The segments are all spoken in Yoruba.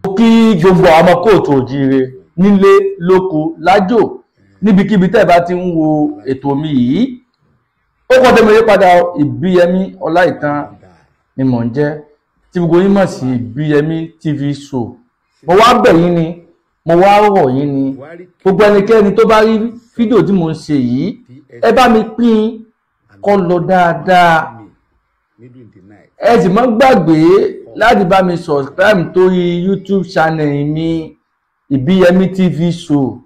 Kí gbogbo àwọn ọmọ kóòtù òjíire nílé lóko lájò níbikíbi tẹ́ ẹ bá ti ń wo ètò mi yìí, ó kọ́ tẹ́mi yípadà. Ìbíyẹmí Ọláìtàn ni mò ń jẹ́, tí gbogbo yín mọ̀ sí Ìbíyẹmí TV Show. Mo wá bẹ̀ yín ni, mo wá rọ̀ yín ni, gbogbo ẹnikẹ́ni tó bá rí fídíò tí mò ń ṣe yìí, ẹ bá mi pín kó lọ dáadáa. Ẹ sì má gbàgbé láti bá mi subscribe torí YouTube channel mi, Ìbíyẹmí TV Show,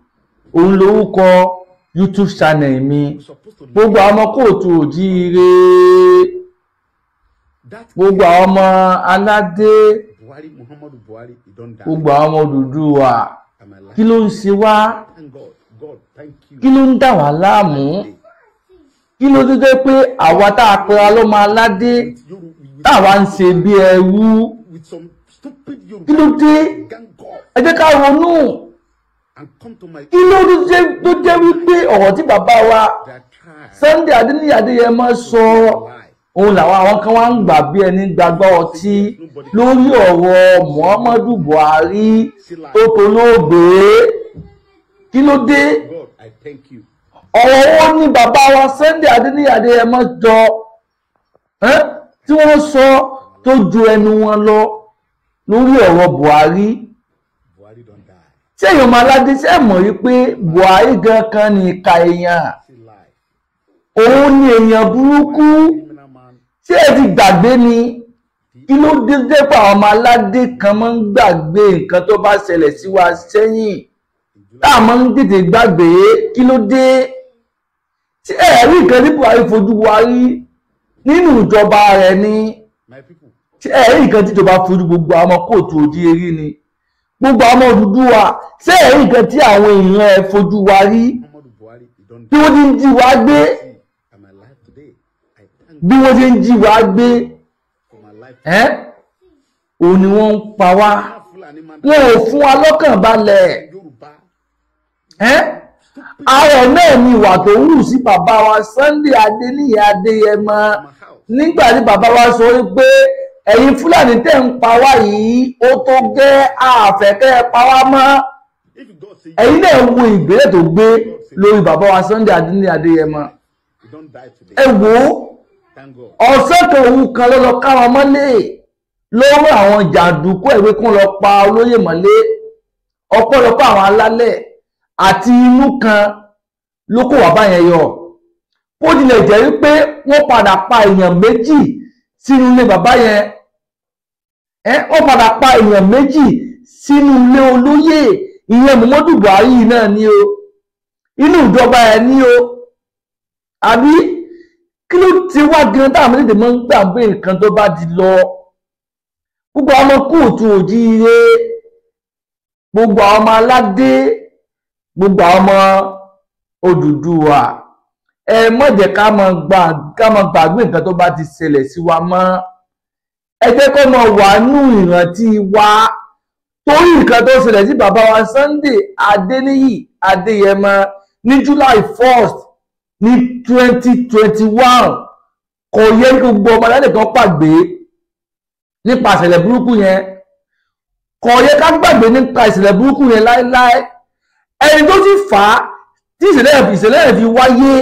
òun lórúkọ YouTube channel mi. Gbogbo àwọn ọmọ kóòtù òjíire, gbogbo àwọn ọmọ aládé, gbogbo àwọn ọmọ Odùduwà, kí ló ń ṣe wá? Kí ló ń dà wá láàmú? Kí ló dé pé àwa tá a pera lọ́mọ aládé táwa ń ṣe bí ẹrú? Kí ló dé? Ẹ jẹ́ ká ronú. Kí ló dé tó jẹ́ wípé ọ̀rọ̀ tí bàbá wa Sunday Adéníyì Adéyẹmọ sọ, òun làwọn àwọn kan wá ń gbà bí ẹni gbàgbọ́ ọtí lórí ọ̀rọ̀ Muhammadu Buhari tó tolóògbé? Kí ló dé? Ọ̀rọ̀ wo ni bàbá wa Sunday Adéníyì Adéyẹmọ jọ tí wọ́n sọ tó ju ẹnu wọn lọ lórí ọ̀rọ̀ Buhari? Ṣé èèyàn máa ládé ṣe mọ̀ wípé Buhari gan kan ní ìka èèyàn, òun ni èèyàn burúkú? Ṣé ẹ ti gbàgbé ni? Kí ló dé dé pé àwọn ọmọ aládé kan máa ń gbàgbé nǹkan tó bá ṣẹlẹ̀ sí wa sẹ́yìn, tá a máa ń tètè gbàgbé? Kí ló dé? Ṣé ẹ rí nǹkan tí Buhari fojú wa rí nínú ìjọba rẹ̀ ni? Ṣé ẹ rí nǹkan tí ìjọba fojú gbogbo àwọn ọmọ kóòtù òjíire rí ni? Gbogbo àwọn Odùduwà, ṣé ẹ rí nǹkan tí àwọn èèyàn ẹ fojú wa rí bí wọ́n ti ń jí wa gbé, bí wọ́n ti ń jí wa gbé? Òun ni wọ́n ń pa wá, wọn ò fún wa lọ́kàn balẹ̀. Ààrẹ náà ni ìwà tó hù sí bàbá wa Sunday Adéníyì Adéyẹmọ nígbà tí bàbá wa sọ wípé ẹ̀yin Fúlàní tẹ́ ń pa wá yìí, ó tó gẹ́, àfẹ́kẹ́ pa wá mọ́. Ẹ̀yin náà wo ìgbésẹ̀ tó gbé lórí bàbá wa Sunday Adéníyì Adéyẹmọ. Ẹ wò ó, ọ̀sán kan òun kan ló lọ ká wọn mọ́lé lọ́wọ́ àwọn jàǹdùkú ẹ̀wé kún lọ pa olóyè mọ́lé. Ọ̀pọ̀lọpọ̀ àwọn alálẹ̀ àti inú kan ló kó wà báyẹn yọ. Bó tilẹ̀ jẹ́ wípé wọ́n padà pa èèyàn méjì sínú ilé bàbá yẹn, wọ́n padà pa èèyàn méjì sínú ilé olóyè, ìyẹn Muhammadu Buhari náà ni o, inú ìjọba ẹ̀ ní o. Àbí kí ló ti wá gan táwọn méjèèjì máa ń gbàgbé nǹkan tó bá di lọ? Gbogbo àwọn ọmọ kóòtù òjíire, gbogbo àwọn ọmọ aládé, gbogbo àwọn ọmọ Odùduwà, ẹ má jẹ́ ká máa gbàgbé nǹkan tó bá ti ṣẹlẹ̀ sí wa mọ́. Ẹ jẹ́ kó máa wà nú ìrántí wa, torí nǹkan tó ṣẹlẹ̀ sí bàbá wa Sunday Adéníyì Adéyẹmọ ní July 1st ní 2021, kò yẹ kí gbogbo ọmọ aládé kan pàgbé nípa ìṣẹ̀lẹ̀ burúkú yẹn. Kò yẹ ká gbàgbé nípa ìṣẹ̀lẹ̀ burúkú yẹn láéláé. Ẹni tó ti fà á tí ìṣẹ̀lẹ̀ yẹn fi wáyé,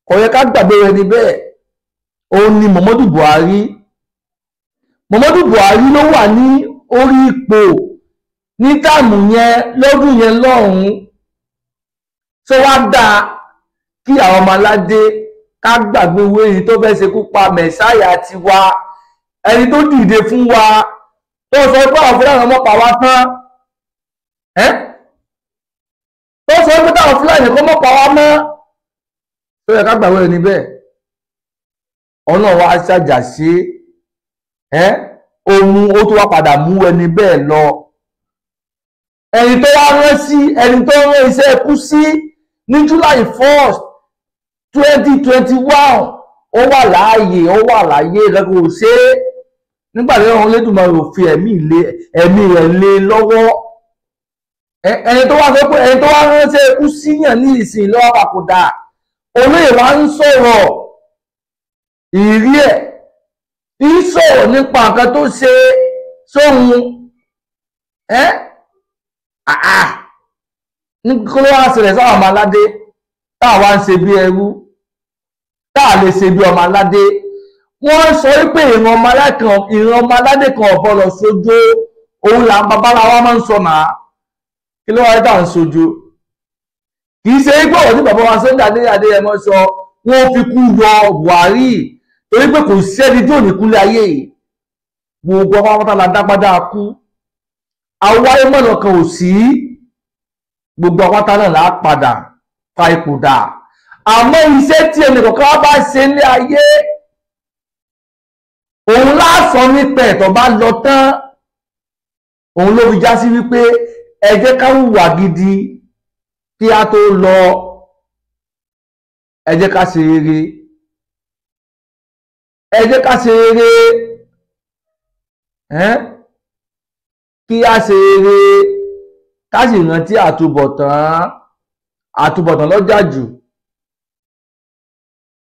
kò yẹ ká gbàgbé rẹ̀ níbẹ̀, òun ni Muhammadu Buhari. Muhammadu Buhari ló wà ní orí ipò ní táàmù yẹn lọ́dún yẹn lọ́hùn-ún. Ṣé wá dáa kí àwọn ọmọ aládé ká gbàgbé owó èyí tó fẹ́ ṣekú pa mẹ̀sáyà tiwa, ẹni tó dìde fún wa, tó sọ pé àwọn Fúlàní ọmọ pa wá tán, tó sọ pé táwọn Fúlàní kọ́ mọ́ pa wá mọ́? Tó yẹ ká gbàgbé rẹ̀ níbẹ̀? Ọ̀nà wa ṣàjà sí ohun ó tó wá padà mú ẹni bẹ́ẹ̀ lọ. Ẹni tó wá rán sí, ẹni tó rán iṣẹ́ ikú sí ní July 1st 2021, ó wà láàyè, ó wà láàyè lẹ́kọ̀ọ́ ṣe é nígbà tí wọ́n Olódùmarè ò fi ẹ̀mí rẹ̀ lé lọ́wọ́. Ẹni tó wá sọ pé ẹni tó wá ránṣẹ́ ikú síyàn ní ìsìn lọ́wọ́ papòdà, olóyè wa ń sọ̀rọ̀ ìrírí ẹ̀, ń sọ̀rọ̀ nípa nǹkan tó ṣe sóhun. Ẹ́ àà ní kó ló wá ṣẹlẹ̀ sáwọn ọmọ aládé táà wá ń ṣe bí ẹrú, táà lè ṣe bí ọmọ aládé. Wọ́n sọ wípé ìran ọmọ aládé kan ọ̀bọ lọ sójó, òun là ń babaláwa máa ń sọ náà. Kí ló wáyé tá à ń sojo? Kì í ṣe pé ọ̀rọ̀ tí bàbá wa Sunday Adéyẹmọ sọ, wọ́n fi kú yọ Buhari torí pé kò sẹ́ni tí ò ní kúlé ayé yìí. Gbogbo ọmọ pátá la dágbádá kú, àwáyé mọ̀nà kan ò sí, gbogbo apáta náà là á padà fa ipò dà. Àmọ́ iṣẹ́ tí ẹnì kọ̀ọ̀kan bá ṣe ní ayé, òun láàsọ nípa ẹ̀tọ́ bá lọ tán. Òun ló fi já sí wípé ẹ jẹ́ ká hùwà gidi kí a tó lọ, ẹ jẹ́ ká ṣe rere, ẹ jẹ́ ká ṣe rere, kí a ṣe rere, ká sì rántí àtúbọ̀tán. Àtúbọ̀tán lọ́jà jù.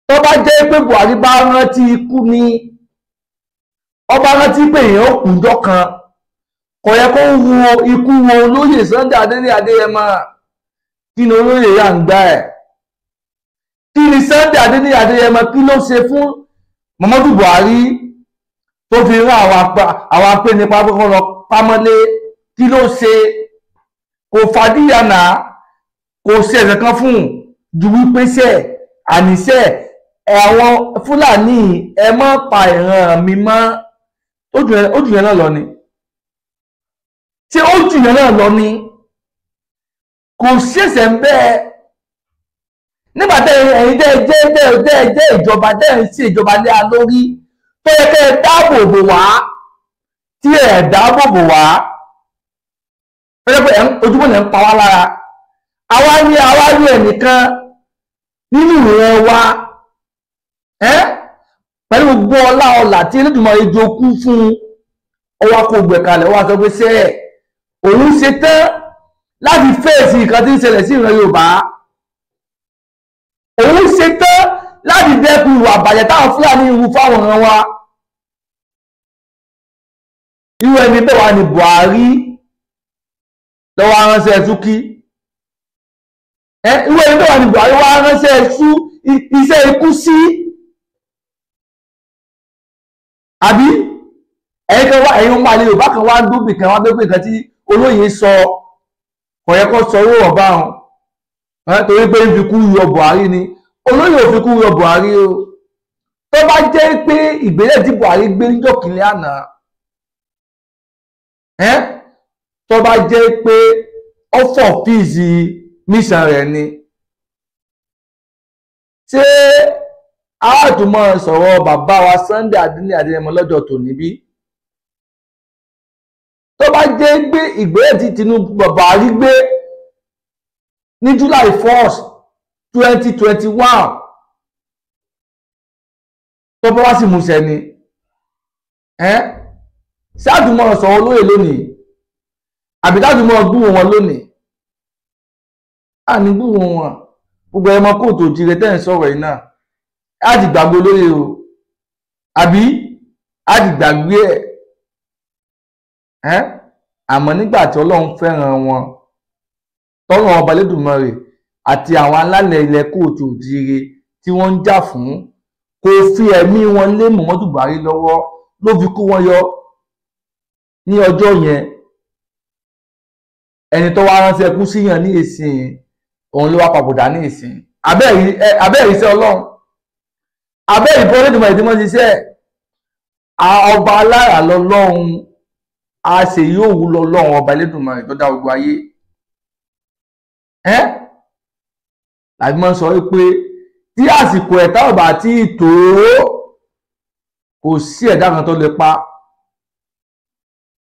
Tó bá jẹ́ pé Buhari bá rántí ikú ni, ọba rántí pé èèyàn ó kúnjọ́ kan, kò yẹ kó wo ikú wo olóyè Sunday Adéyẹmọ. Kí ni olóyè yà ń gbá ẹ̀? Kí ni Sunday Adéyẹmọ kí ló ṣe fún Muhammadu Buhari tó fi rán àwọn apẹ́nipa kọ́kọ́ lọ pamọ́lé? Kí ló ṣe? Kò fàdíyànà, kò ṣe ẹ̀sẹ̀ kan fún ju wípé ṣe àníṣe àwọn Fúlàní ẹ má pa ìran mi mọ́. Ó jù yẹn náà lọ ni. Ṣé ó jù yẹn náà lọ ni? Kò ṣẹ̀ṣẹ̀ ń bẹ́ẹ̀. Nígbà tẹ́ ẹ̀yin tẹ́ jẹ́ ìjọba, tẹ́ ń ṣe ìjọba lé a lórí, tó yẹ kẹ́ ẹ dáàbò bò wá, tí ẹ dáàbò bò wá, tó yẹ pé ojúmọ̀ lẹ́ ń pa wá lára. Àwa ní ẹnìkan nínú ìran wa, pẹ̀lú gbogbo ọlá ọlà tí Elédùmarè jogún fún ọwọ́ kò gbẹ̀kalẹ̀, wá sọ pé ṣé òun ṣe tán láti fèsì nǹkan tí ń ṣẹlẹ̀ sí ìran Yorùbá, òun ṣe tán láti dẹ́kun ìwà àbàjẹ́ táwọn Fúlàní ń hu fáwọn ọ̀ràn wa. Irú ẹni bẹ́ẹ̀ wá ní Buhari lọ́wọ́ aránṣẹ́ ẹ̀sùn kí. Irú ẹni bẹ́ẹ̀ wá ní Buhari wá aránṣẹ́ ẹ̀sùn iṣẹ́ ikú sí. Àbí ẹ̀yin kan wá, ẹ̀yin ọmọ àlè Yorùbá kan wá dúbì kan wá dúbì kan tí olóyè sọ, kò yẹ kó sọ owó ọba ọ̀hún torí pé ń fi kú yọ Buhari ni. Olóyè ò fi kú yọ Buhari o. Tó bá jẹ́ pé ìgbésẹ̀ tí Buhari gbé níjọ́ kìnínní àná, tó bá jẹ́ pé ó fọ̀ fíìsì mission rẹ̀ ni, ṣé a tún máa sọ̀rọ̀ bàbá wa Sunday Adéyẹmọ lọ́jọ́ tòní bí? Tó bá jẹ́ pé ìgbésẹ̀ tí Tinubu Buhari gbé ní July 1st 2021 tó bá wá sí múṣẹ ni, ṣáàtúmọ̀ sọ̀rọ̀ olóyè lónìí àbí ṣáàtúmọ̀ gbúrò wọn lónìí? À ní gbúrò wọn. Gbogbo ẹmọ kóòtù òjìrè tẹ́ ń sọ̀rọ̀ yìí náà á ti gbàgbé olóyè o, àbí á ti gbàgbé ẹ̀. Àmọ́ nígbà tí Ọlọ́run fẹ́ràn wọn, tọ́lọ́run ọba Elédùmarè àti àwọn alálẹ̀ ilẹ̀ kóòtù òjìrè tí wọ́n ń jà fún kò fi ẹ̀mí wọn lé Muhammadu Buhari lọ́wọ́ ló fi kó wọn yọ ní ọjọ́ yẹn. Ẹni tó wá ránṣẹ́ kú síyàn ní ìsìn, òun ló wá papòdà ní ìsìn. Abẹ́ ìrísẹ́ Ọlọ́run, abẹ́ ìbọn Elédùmarè tí wọ́n ṣiṣẹ́ ọba alára lọ́lọ́run, a ṣe yóò wú lọ́lọ́run ọba Elédùmarè tó dá gbogbo ayé. Làbí máa ń sọ wípé tí àsìkò ẹ̀ta ọba tí tó, kò sí ẹ̀dá kan tó lè pa.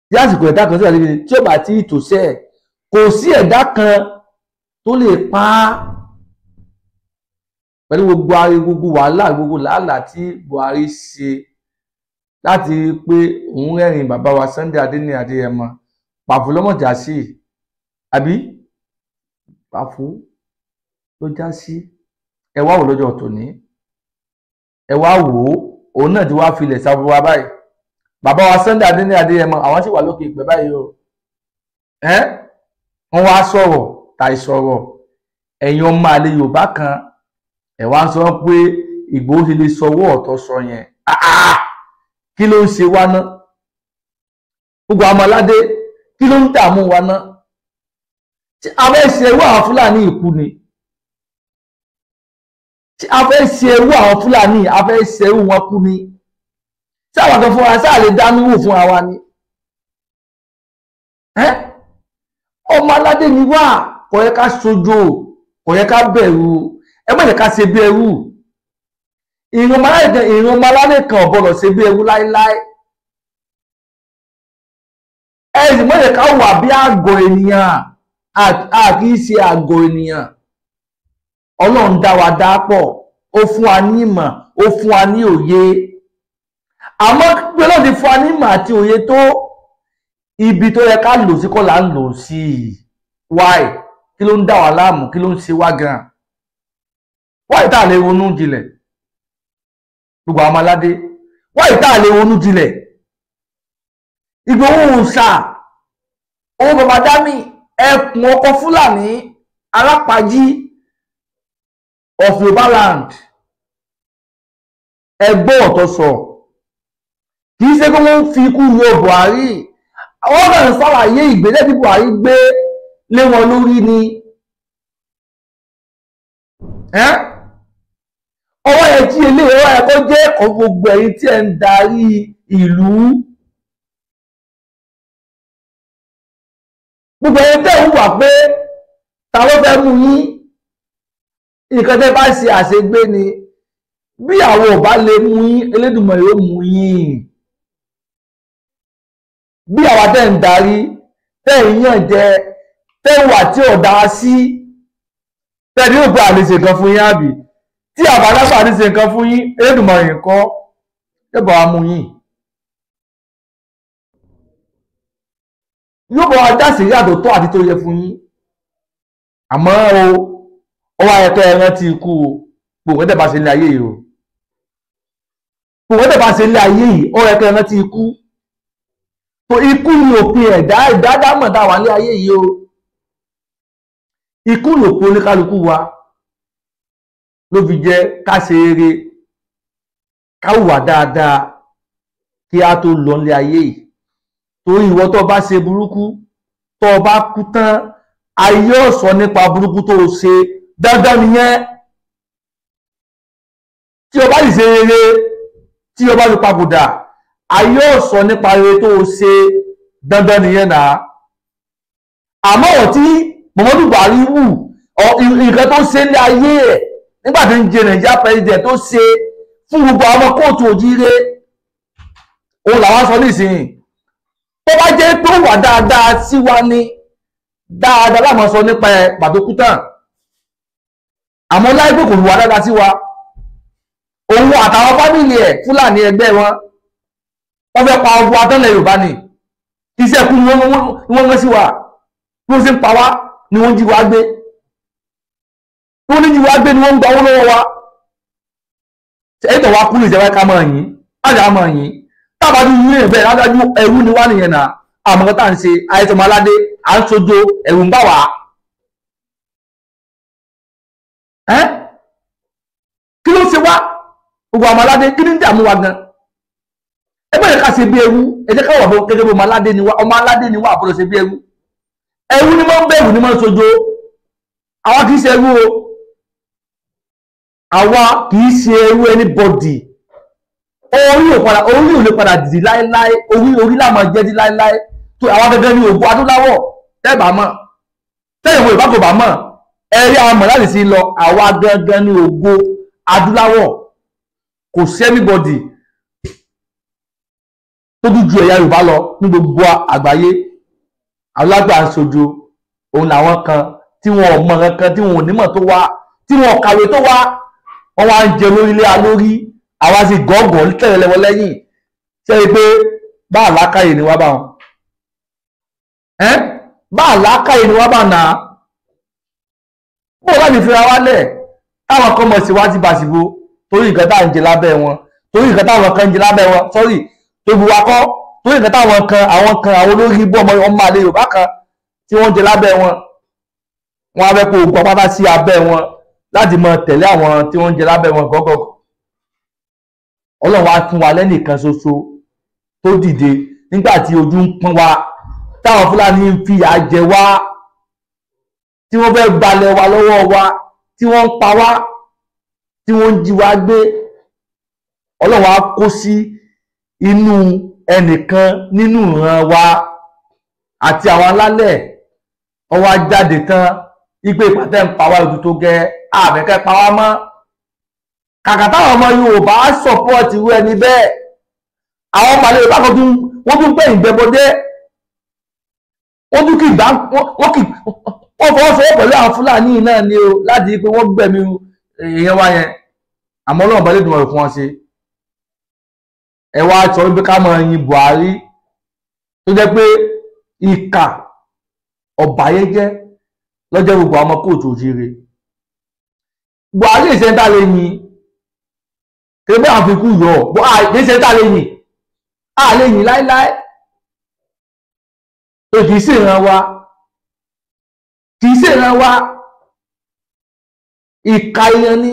Tí àsìkò ẹ̀dá kan tí ọba tí tó sẹ́, kò sí ẹ̀dá kan tó lè pa á. Pẹ̀lú gbogbo ariwo, gbogbo wàhálà, gbogbo làálàá tí Buhari ṣe láti rí pé òun rẹ́rìn bàbá wa Sunday Adéyẹmọ, pàfó lọ́mọ̀já sí, àbí pàfó ló já sí. Ẹ wá wò lọ́jọ́ tòní, ẹ wá wò ó, òun náà ti wá filẹ̀ sáfù wa báyìí. Bàbá wa Sunday Adéyẹmọ àwọn sì wà lókè ìpẹ́ báyìí o. Ẹ́ wọ́n wá sọ̀rọ̀ tàì sọ̀rọ̀, ẹ̀yin ọmọ àlè Yorùbá kan ẹ̀ wá ń sọ pé Ìgbòho ti lè sọwọ́ ọ̀tọ̀ sọ yẹn. Kí ló ń ṣe wá ná? Gbogbo àwọn aládé kí ló ń dààmú wa ná? Tí a fẹ́ ṣe ẹrú àwọn Fúlàní ìkú ni? Tí a fẹ́ ṣe ẹrú àwọn Fúlàní, a fẹ́ ṣe ẹrú wọn kú ni? Tí àwọn kan fúnra sáà lè dánú wò fúnra wa ni? Ọmọ aládé ni wá, kò yẹ ká sojo, kò yẹ ká bẹ̀rù, ẹ má jẹ́ ká ṣe bí ẹrú. Ìran ọmọ aládé kan ò gbọdọ̀ ṣe bí ẹrú láéláé. Ẹ sì má jẹ́ ká wà bí àgọ̀ ènìyàn. A kì í ṣe àgọ̀ ènìyàn. Ọlọ́run dá wa dá pọ̀, ó fún wa ní ìmọ̀, ó fún wa ní òye. Àmọ́ pé Ọlọ́run ti fún wa ní ìmọ̀ àti òye tó, ibi tó yẹ ká lò sí kọ́ là ń lò sí. Why? Kí ló ń dá wa láàmú? Kí ló ń ṣe wá gan? Why tá a lè ronú jinlẹ̀? Gbogbo àwọn aládé, why tá a lè ronú jinlẹ̀? Ìgbòho òòṣà, owó bàbá dámì, ẹkùn ọkọ Fúlàní alápàjí of Yorùbá land, ẹgbọ́n ọ̀tọ̀ sọ. Kì í ṣe pé wọ́n ń fi ikú yọ Buhari, àwọn kan ṣàlàyé ìgbésẹ̀ tí Buhari gbé lé wọn lórí ni. Ọwọ́ yẹn tí eléyìí, ọwọ́ yẹn kó jẹ́ ẹ̀kọ́ gbogbo ẹ̀yin tí ẹ̀ ń darí ìlú, gbogbo ẹ̀yin tẹ́ ń wà pé ta ló fẹ́ mú yín, nǹkan tẹ́ bá ṣe àṣegbé ni. Bí àwọn ò bá lè mú yín, Elédùmarè ó mú yín. Bí àwa tẹ́ ń darí, tẹ́ ń yàn jẹ, tẹ́ ń wà tí ò dáa sí, tẹ́ ní òpin àlè ṣe nǹkan fún yín, àbí tí àbádágbà ní ṣe nǹkan fún yín, Elédùmarè nǹkan yóò bá wa mú yín, yóò bá wa dá sírí àtòtọ́ àti tó yẹ fún yín. Àmọ́ o, ó wá yẹ kẹ́ ẹ rántí ikú o. Gbogbo tẹ́ bá ṣe ilé ayé yìí o, gbogbo tẹ́ bá ṣe ilé ayé yìí, ó yẹ kẹ́ ẹ rántí ikú. Tó ikú ni òpin ẹ̀dá ìdádámọ̀ tá a wà ní ayé yìí o. Ikú lòpin oníkálukú wa, ló fi jẹ́ ká ṣe eré, ká hùwà dáadáa kí a tó lọ ní ayé yìí. Torí ìwọ tó bá ṣe burúkú, tó bá kú tán, ayé ó sọ nípa burúkú tó o ṣe. Dandan nìyẹn. Tí o bá sì ṣe rere, tí o bá fi papòdà, ayé ó sọ nípa rere tó o ṣe. Dandan nìyẹn náà. Àmọ́ ọ̀ tí Muhammadu Buhari wù, nǹkan tó ṣe ní ayé ẹ̀ nígbà tí ń jẹ Nàìjíríà president tó ṣe fún gbogbo àwọn kóòtù òjíire, òun làwọn sọ nísìnyí. Tó bá jẹ́ pé ó wà dáadáa sí wa ní dáadáa láwọn sọ nípa ẹ̀ pàtó kú tán. Àmọ́ láìpẹ́ kò wà dáadáa sí wa. Òun àtàwọn fámìlì ẹ̀ Fúlàní ẹgbẹ́ wọn, wọ́n fẹ́ pa ọgbọ́n atọ́lẹ̀ Yorùbá ni. Iṣẹ́ kú ni wọ́n rán sí wa. Bí wọ́n ṣe ń pa wá ni wọ́n jí wa gbé. Bí wọ́n ní jí wa gbé ni wọ́n ń gba owó lọ́wọ́ wa. Ẹ̀tọ́ wa kú ní ìjọba ká máa yín, láti á máa yín. Tábà tún yín rìn bẹ́ẹ̀ ládájú ẹrú ni wá nìyẹn náà. Àmọ́ tá à ń ṣe àìsàn ọmọ aládé, à ń sojo, ẹ̀rù ń bà wá. Kí ló ṣe wá? Gbogbo àwọn aládé kí ní ń dààmú wa gan? Ẹ bá yẹ ká ṣe bí ẹrú, ẹ jẹ́ ká wà bó gẹ́gẹ́ bí ọmọ aládé ni wá, ọmọ aládé ni wá àbúrò ṣe bí ẹrú. Ẹrú ni máa ń bẹ̀rù ni máa ń sojo. Àwa kì í ṣe ẹrú o. Àwa kì í ṣe ẹrú anybody. Orí ò padà, orí ò lè padà dìdì láéláé, orí là máa jẹ́ dí láéláé. Tó àwa gẹ́gẹ́ ní ògo adúláwọ̀ tẹ́ bá mọ̀, tẹ́yìn wo ìbá kò bá mọ̀, ẹ̀rí àwọn mọ̀ láti sí lọ, àwa gẹ́gẹ́ ní ògo adúláwọ̀. Kò sí anybody tó dúdú ju ẹ̀yà Yorùbá lọ ní gbogbo àgbáyé. Alágbà ń sojo, òun làwọn kan tí wọn ò mọ̀ kankan, tí wọn ò nímọ̀ tó wá, tí wọn ò kàwé tó wá, wọn wá ń jẹ lórílẹ̀ alórí, àwa sì gọ́gọ́ tẹ̀lé lẹ́wọ́ lẹ́yìn. Ṣé ẹ pé bá àlákàyè ni wá bá wọn? Bá àlákàyè ni wá bá nà á. Bó o láti fira wálẹ̀, táwọn kan mọ̀ sí wá ti bàṣìbò torí nǹkan tá à ń jẹ lábẹ́ wọn, torí nǹkan táwọn kan ń jẹ lábẹ́ wọn, sọ́rí, tóbi wa kọ́, torí nǹkan táwọn kan, àwọn kan, àwọn olórí ibú ọmọ àlè Yorùbá kan tí wọ́n jẹ lábẹ́ wọn. Wọ́n á fẹ́ kó ogun apáta sí abẹ́ wọn láti máa tẹ̀lé àwọn tí wọ́n jẹ lábẹ́ wọn gọ́gọ́gọ́. Ọlọ́run wá fún wa lẹ́nìkan ṣoṣo tó dìde nígbà tí ojú ń pọ́n wa, táwọn Fúlàní ń fìyà jẹ wá, tí wọ́n fẹ́ gbalẹ̀ wa lọ́wọ́ wa, tí wọ́n ń pa wá, tí wọ́n ń jí wa gbé. Ọlọ́run á kó sí inú ẹnìkan nínú ìran wa àti àwọn alálẹ̀. Ó wá jáde tán ipe ìpàtẹ́ ń pa wá ojú tó gẹ́, àbẹ̀kẹ́ pa wá mọ́. Kàkà táwọn ọmọ Yorùbá sọ̀pọ̀tì irú ẹni bẹ́ẹ̀, àwọn ọmọ Yorùbá kan wọ́n tún pè ìgbẹ́bọdé, wọ́n tún kì í wọ́n kì wọ́n fọwọ́sowọ́ pẹ̀lú àwọn Fúlàní náà ni o, láti pé wọ́n gbẹ̀mí èèyàn wa yẹn. Àmọ́ Ọlọ́run bá lè dùn ọ̀rọ̀ fún wọn ṣe. Ẹ wá sọ wípé ká máa yin Buhari tó jẹ́ pé ìkà ọ̀bàyéjẹ́ lọ́jọ́ gbogbo àwọn ọmọ kóòtù òjìire. Buhari ìṣẹ́ńtà lè yin, kébé àfikún yọ, Buhari ìṣẹ́ńtà lè yin, a lè yin láíláí. Tó kìí ṣèran wa, kìí ṣèran wa. Ìkà èèyàn ni,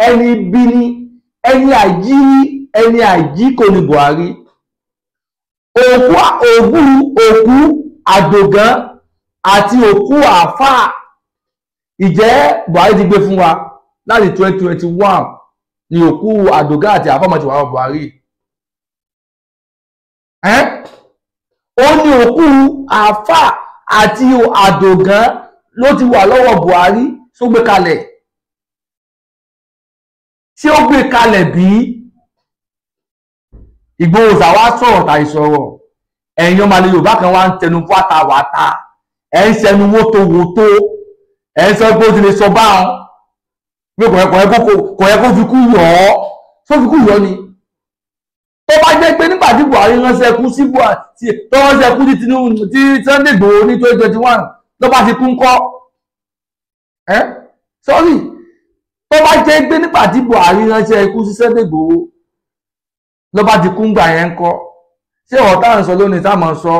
ẹni bí ni, ẹni àjí, ẹni àjí kò ní Buhari. Òkú òkú àdògán àti òkú àáfàá ìjẹ́ Buhari ti gbé fún wa láti 2021 ni òkú àdògán àti àáfàá mọ̀ ti wà wọ́n Buhari. Ó ní òkú àáfàá àti àdògán ló ti wà lọ́wọ́ Buhari. Tó gbé kalẹ̀, tí ó gbé kalẹ̀ bí Ìgbòho wá sọ̀rọ̀ tàì sọ̀rọ̀. Ẹ̀yin ọmọ ilẹ̀ Yorùbá kan wá ń tẹnu wátawàta, ẹ̀ ń sẹnu wótòwótó, ẹ̀ ń sọ pé ó ti lè sọ báwọn pé kò yẹ kó fi kú yọ̀ ọ́. Tó fi kú yọ̀ ni? Tó bá jẹ́ pé nígbà tí Buhari ránṣẹ́ kú sí Buhari, tó ránṣẹ́ kú sí Tinubu, tí Sunday Igboho ní 2021 ló bá ti kú ńkọ́? Ẹ́ sọ́rí, tó bá jẹ́ pé nígbà tí Buhari ránṣẹ́ kú sí Sunday Igboho ló bá ti kú ńgbà yẹn ńkọ́? Ṣé ọ̀rọ̀ táwọn sọ lónìí táwọn sọ?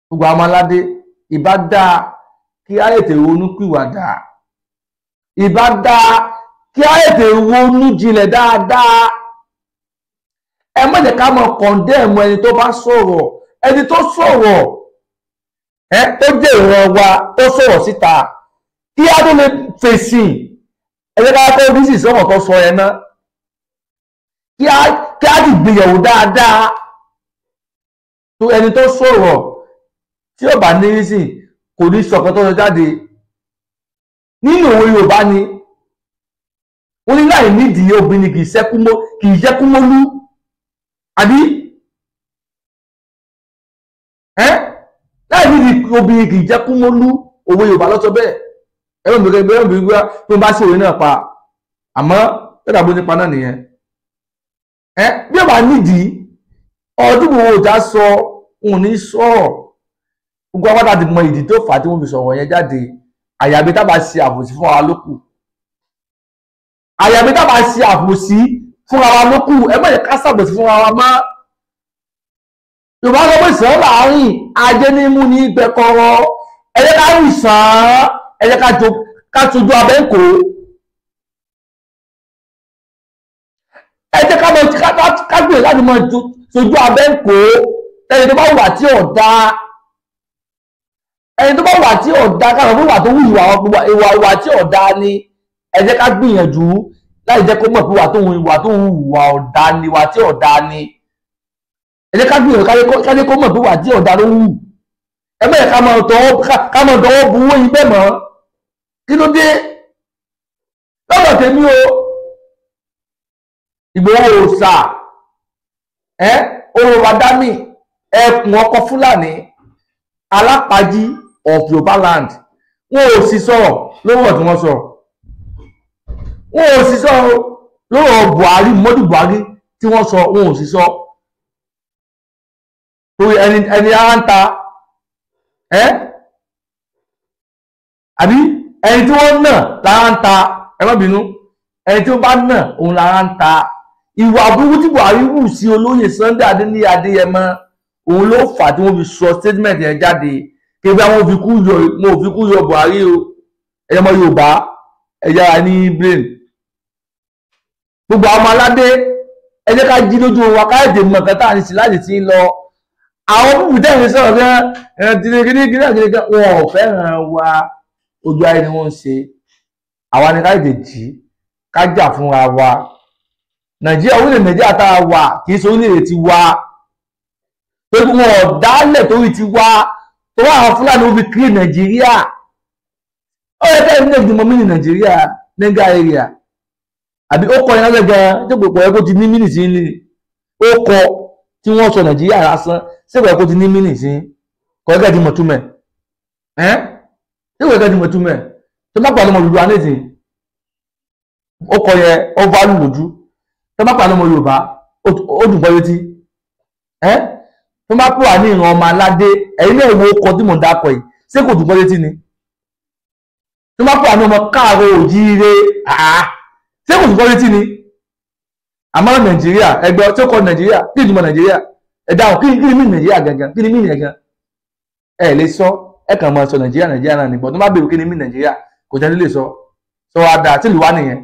Gbogbo àwọn aládé, ìbá dáa kí á ètè ronú pìwàdà, ìbá dáa kí á ètè ronú jinlẹ̀ dáadáa. Ẹ má jẹ́ ká mọ kọ̀ndẹ́ẹ̀mù ẹni tó bá sọ̀rọ̀, ẹni tó sọ̀rọ̀ ẹ tó jẹ́ ìran wa tó sọ̀rọ̀ síta, kí á tó lè fèsì. Ẹ jẹ́ ká kọ́ oríṣi sọ̀rọ̀ tó sọ yẹn náà, kí á ti gbìyànjú dáadáa. Tó ẹni tó sọ̀rọ̀ tí ó bá ní rísì kò ní sọ̀kan tó sọ jáde. Nínú òwe Yorùbá ni wọ́n ní láì nídìí obìnrin kì í ṣẹ́kú mọ́lú, àbí láì nídìí obìnrin kì í jẹ́kú mọ́lú. Òwe Yorùbá ló sọ bẹ́ẹ̀. Ẹ̀rọ mi kẹ́ bẹ́ẹ̀ bí wọ́n bá sí òwe náà pa, àmọ́ ẹ̀rọ àbó nípa náà nìyẹn. Bí ó bá nídìí ọdún wo ọjà sọ òun ní sọ̀rọ̀. Gbogbo apáta ti mọ ìdí tó fà á tí wọ́n fi sọ̀rọ̀ yẹn jáde. Àyàbí tá bá ṣe àbòsí fún wa lókù, àyàbí tá bá ṣe àbòsí fúnra wa lókù. Ẹ má jẹ́ ká ṣàbòsí fúnra wa mọ́. Yorùbá sọ pé sàn láàrin ajé ní mú ní gbẹkọrọ. Ẹ jẹ́ ká rìn sàn, ẹ jẹ́ ká tójú abẹ́ ń kó. Ẹ jẹ́ ká gbèrè láti mọ sojú abẹ́ ń kó. Ẹni tó bá wà tí ò dáa, ẹni tó bá wà tí ò dáa, káwọn fún ìwà tó wù ìwà tí ò dáa ni. Ẹ jẹ́ ká gbìyànjú láì jẹ́ kó mọ̀ pé ìwà tó wù ìwà ọ̀dá ni, ìwà tí ò dáa ni. Ẹ jẹ́ ká gbìyànjú ká jẹ́ kó mọ̀ pé ìwà tí ò dáa ló wù. Ẹ má jẹ́ ká máa dọwọ́ bu owó yín bẹ́ẹ̀ mọ́. Kí ló dé? Lọ́dọ̀ tèmi o, Ìgbòho òòṣà orò Adami, ẹkùn ọkọ Fúlàní alápàájí of Yorùbá land, wọn ò sì sọ̀rọ̀ lórí ọ̀rọ̀ tí wọ́n sọ. Wọn ò sì sọ̀rọ̀ lórí ọ̀rọ̀ Buhari, Muhammadu Buhari tí wọ́n sọ, wọn ò sì sọ. Torí ẹni ara ń ta àbí ẹni tí wọ́n nà lára ń ta, ẹ má bínú, ẹni tí wọ́n bá nà òun lára ń ta. Ìwà burúkú tí Buhari wù sí olóyè Sunday Adéníyì Adéyẹmọ, Òun ló fà tí wọ́n fi sọ statement yẹn jáde kí bí wọ́n fi kú yọ, wọn ò fi kú yọ Buhari o. Ẹ̀yọ́ ọmọ Yorùbá, ẹ yára ní brain. Gbogbo àwọn ọmọ aládé, ẹ jẹ́ ká jí lójú wa, ká èdè mọ̀ nǹkan tá à ń ṣe láti ti ń lọ. Àwọn púpù tẹ̀yìn sọ̀rọ̀ gan kíní wọn ò fẹ́ràn wa, ojú ayé ni wọ́n ń ṣe. Àwa ni ká èdè jí, ká jà fúnra wa. Nàìjíríà, orílẹ̀ Nàìjíríà tá a wà kì í ṣe orílẹ̀-èdè ti wa, torí wọn ò dálẹ̀ torí ti wa, tó wá àwọn Fúlàní ó fi kiri Nàìjíríà. Ó yẹ ká ẹni ìgbìmọ̀ mí ní Nàìjíríà nígbà area àbí ó kọ ìrànlẹ́ gan tí kò yẹ kó ti ní mínì sí ní ó kọ tí wọ́n sọ Nàìjíríà lásán, ṣé kò yẹ kó ti ní mínì sí, kò yẹ ká ti mọ̀ túmẹ̀ ẹ́, ṣé kò yẹ ká ti mọ̀ túmẹ̀. Tó bá pàdé ọmọ Yorùbá nísìnyí, ó kọ yẹ ó válù lójú. Tó bá pàdé ọmọ Yorùbá, ó dùn gbọ́ létí ẹ́. Tó bá pè wá ní ìran ọmọ aládé, ẹ̀yin náà wo ọkọ̀ tí mò ń dákọ̀ yìí, ṣé kò dùn gbọ́ létí ni? Tó bá pè wá ní ọmọ káàárọ̀ òjíire, ṣé kò dùn gbọ́ létí ni? Àmọ́ Nàìjíríà, ẹgbẹ́ tí ó kọ Nàìjíríà, kí ìtumọ̀ Nàìjíríà? Ẹ dáhùn, kí ni mí Nàìjíríà gangan, kí ni mí gangan? Ẹ lè sọ, ẹ kàn máa sọ Nàìjíríà Nàìjíríà náà nìbọn. Tó bá bèrè kí ni mí Nàìjíríà, kò jẹ́ lè sọ. Sọ wá dáa, tí ìlú wá nìyẹn,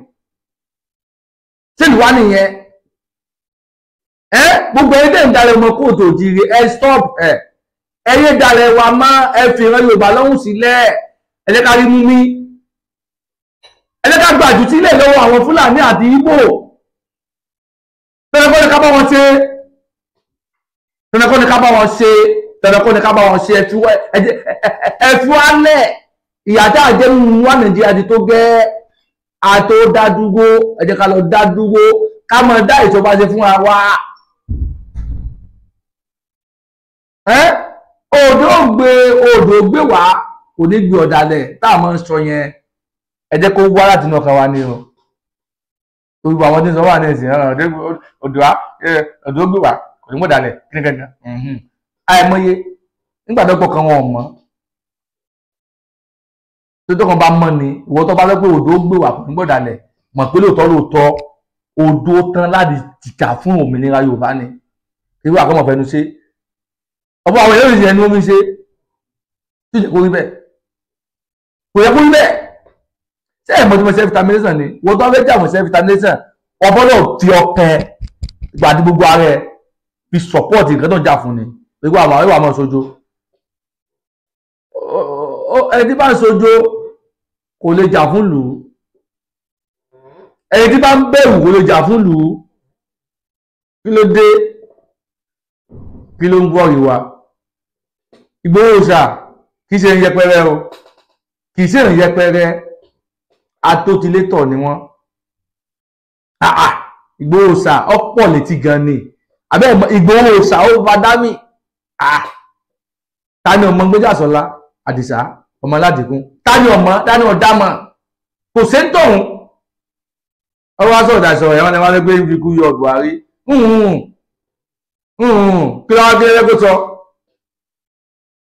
tí ìlú wá nìyẹn. Ẹ gbogbo ẹni tẹ́ ń dalẹ̀ ọmọ kóòtù òjìrì, ẹ stop ẹ, ẹ yé dalẹ̀ wa má, ẹ fi ìran Yorùbá lọ́hùn sílẹ̀. Ẹ jẹ́ ká rí mú mi, ẹ jẹ́ ká gbàjú sílẹ̀ lọ́wọ́ àwọn Fúlàní àti Ìgbò. Tẹnẹkọ́ ni ká bá wọn ṣe, tẹnẹkọ́ ni ká bá wọn ṣe, tẹnẹkọ́ ni ká bá wọn ṣe. Ẹ fi wálẹ̀, ìyà tá a jẹ́ nínú wa Nàìjíríà ti tó gẹ́, àtó dá dúró. Ẹ jẹ́ ká lọ dá dúró, ká máa dá ìjọba ṣe fúnra wa. Odò gbé, odò gbé wá, kò ní gbé ọ̀dàlẹ̀ tá a máa ń sọ yẹn. Ẹ jẹ́ kó wá láti inú ọkàn wa ni o. Gbogbo àwọn tí ń sọ wà ní ìsìn odò odò gbé wá, kò ní gbọ̀dàlẹ̀ kí ni kankan. Àìmọye nígbà tó pọ̀ kan wọn ò mọ̀. Tó tó kan bá mọ̀ ni ìwọ tó bá lọ pé odò gbé wá kò ní gbọ̀dàlẹ̀, mọ̀ pé lóòótọ́ lóòótọ́ odò tán láti jìjà fún òmìnira Yorùbá ni. Irú àkọ́mọ̀ fẹnu ṣe ọ̀pọ̀ àwọn èèyàn ìṣẹ̀lẹ̀ ni wọ́n fi ṣe tí kò rí bẹ́ẹ̀, kò yẹ kó rí bẹ́ẹ̀. Ṣé ẹ̀ mọ̀ tí mo self determination ni? Wọ́n tó fẹ́ jà fún self determination, ọbọ̀dọ̀ fi ọkàn ìgbà àti gbogbo ara ẹ̀ fi support nǹkan tó ń jà fún ni. Gbogbo àwọn ìwà máa sojo, ẹni tí bá ń sojo kò lè jà fún lù ú, ẹni tí bá ń bẹ̀rù kò lè jà fún lù ú. Kí ló dé? Kí ló ń bọ̀ ìwà Ìgbòho ṣá? Kì í ṣe ń yẹpẹrẹ o, kì í ṣe ń yẹpẹrẹ, atótilétọ̀ ni wọ́n. Ìgbòho ṣá ọ̀pọ̀ létí gan ni. Àbẹ́ Ìgbòho ṣá ó bá dá mi. Ta ni ọmọ Gbéjàsọ́lá Àdìsá ọmọ Aládìkún? Ta ni ọmọ, ta ni ọ̀dàmọ̀? Kò sí ń tọ̀hún. Ọwọ́ aṣọ ìdàsọ̀ ẹ̀wọ̀n ni wọ́n fẹ́ gbé ikú yọ Buhari. Kí ló wá, kí lẹ́lẹ́ kó sọ,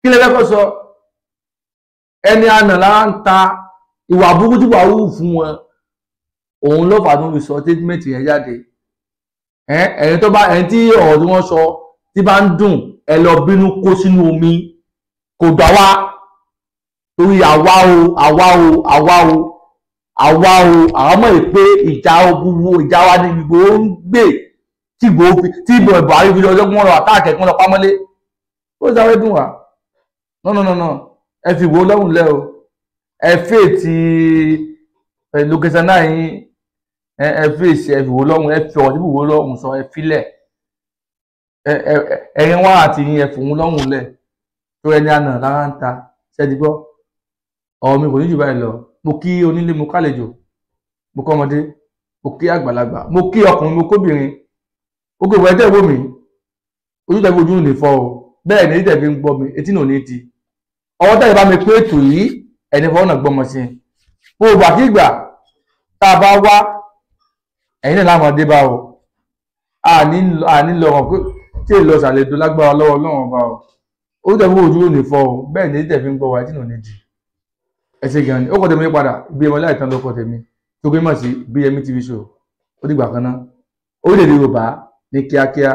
kí lẹ́lẹ́ kó sọ? Ẹni àná lára ń ta ìwà burúkú tí wàá wù fún wọn, òun ló fà tó fi sọ statement yẹn jáde. Ẹni tó bá, ẹni tí ọ̀rọ̀ tí wọ́n sọ tí bá ń dùn, ẹ lọ bínú kó sínú omi, kò gbà wá. Torí àwa o, àwa o, àwa o, àwa o, àwọn mọ̀ pé ìjà ogun ìjà wa ní Ìgbòho ń gbè tí Ìgbòho fi tí Buhari fi lọ́jọ́ kí wọ́n lọ àtàkẹ́ kí wọ́n lọ pamọ́lé. Ó sáré dùn wá. No no no no, ẹ fi Ìgbòho lọ́rùn lẹ́ o, ẹ fè tí location náà yín, ẹ fèsì, ẹ fi Ìgbòho lọ́rùn, ẹ fi ọ̀rọ̀ tí Ìgbòho lọ́rùn sọ, ẹ filẹ̀, ẹ̀yin wá àti yín, ẹ fòun lọ́rùn lẹ̀ tó ẹni àná lára ń ta. Ṣẹ́ẹ́dí gbọ́ ọ̀rọ̀ mi kò ní jù báyìí lọ. Mo kí onílé, mo kálejò, mo kọ́ ọmọdé, mo kí àgbàlagbà, mo kí ọkùnrin, mo kóbìnrin. Gbogbo ìwà ẹ̀jẹ̀ wò mí, ojú tẹ̀fi ojú lè fọ́ o, bẹ́ẹ̀ ni tẹ̀fi ń gbọ́ mi, etí náà ní ti ọwọ́ tẹ̀lé bá mi pé ètò yìí, ẹni fọwọ́ náà gbọ́mọ sí i. Gbogbo àkígbà tá a bá wá, ẹ̀yin náà láwọn dé bá o, àní lọ hàn pé tí èlò ṣàlejò lágbára lọ́wọ́ Ọlọ́run ọba o. Ojú tẹ̀fi ojú lè fọ́ o, bẹ́ẹ̀ ni tẹ̀fi ń gbọ́ wa, etí náà ní di. Ẹ ṣe gan ni. Ó kọ́ tèmi padà Ìbíyẹmí Ọláìtàn ló kọ́ tèmi tó gbé mọ̀ sí Ìbíyẹmí TV show. Ó dìgbà kan náà, orílẹ̀-èdè Yorùbá ní kíákíá.